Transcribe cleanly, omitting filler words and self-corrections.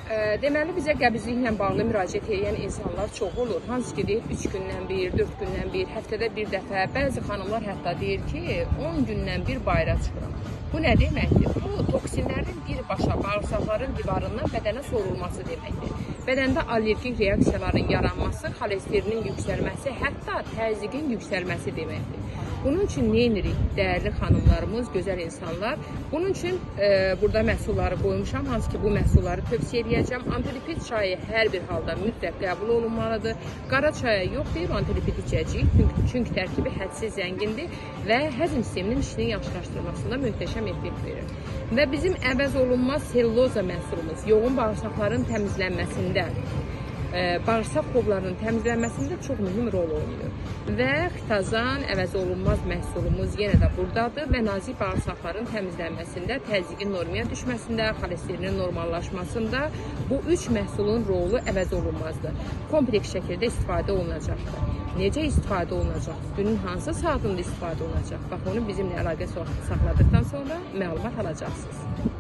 Deməli, bizə qəbizliklə bağlı müraciət edən insanlar çox olur. Hansı ki, deyir 3 gündən bir, 4 gündən bir, həftədə bir dəfə. Bəzi xanımlar hətta deyir ki, 10 gündən bir bayıra çıxıram. Bu nə deməkdir? Bu, toksinlərin birbaşa bağırsaqların divarından bədənə sorulması deməkdir. Bədəndə allergik reaksiyaların yaranması, xolesterin yüksəlməsi, hətta təzyiqin yüksəlməsi deməkdir. Bunun üçün nə edirik, dəyərli xanımlarımız, gözəl insanlar? Bunun üçün burada məhsulları qoymuşam, hansı ki bu məhsulları tövsiyə edəcəm. Antilipid çayı hər bir halda mütləq qəbul olunmalıdır. Qara çaya yox deyib antilipid içəcəyik, çünki tərkibi hədsiz zəngindir və həzm sisteminin işini yaxşılaşdırmasında möhtəşəm effekt verir. Və bizim əvəz olunmaz selluloza məhsulumuz yoğun bağırsaqların təmizlənməsində, bağırsaq qovlarının təmizlənməsində çox mühüm rol oynayır. Və xitazan əvəz olunmaz məhsulumuz yenə də buradadır və nazik bağırsaqların təmizlənməsində, təzyiqin normaya düşməsində, xolesterin normallaşmasında bu üç məhsulun rolu əvəz olunmazdır. Kompleks şəkildə istifadə olunacaqdır. Necə istifadə olunacaq? Günün hansı saatında istifadə olunacaq? Bax, onu bizimlə əlaqə saxladıqdan sonra məlumat alacaqsınız.